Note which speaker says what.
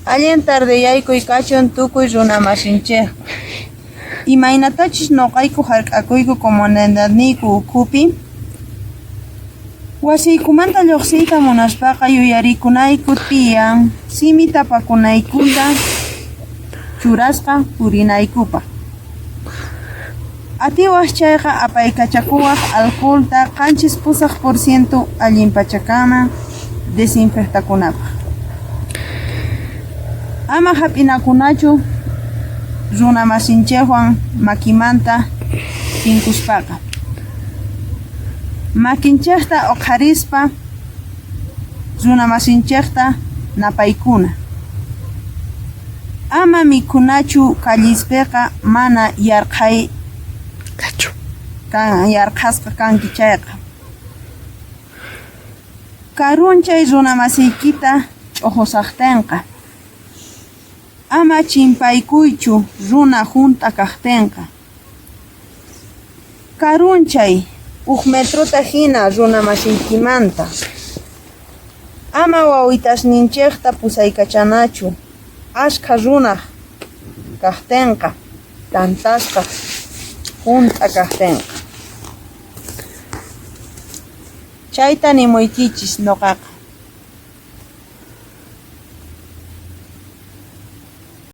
Speaker 1: Allin tardeyaykuy kachun tukuy runa masinchejpaj. Imaynatachus noqayku jark'akuyku comunidadniyku ukhupi, wasiykumanta llojsiyta munaspaqa yuyarikunayku tiyan simi tapakunaykuta churasqa purinaykupaj. Atiwaj chayqa apaykachakuwaj alcoholta 78% allinpachakama desinfectakunapaj. Ama jap'inakunachu runa masinchejwan makimanta tinkuspaqa. Makinchejta oqharispa runa masinchejta napaykuna. Ama mikhunachu callispeqa mana yarqhay yarqhasqa kanki chayqa. Karunchay runa masiykita ch'ojosajtenqa. Ama chimpaykuychu runa junt'a kajtenqa. Karunchay uj metrota jina runa masiykimanta. Ama wawitasninchejta pusaykachanachu ashkha runaj kajtenqa, tantasqa junt'a kajtenqa. Chayta nimuykichis noqaqa.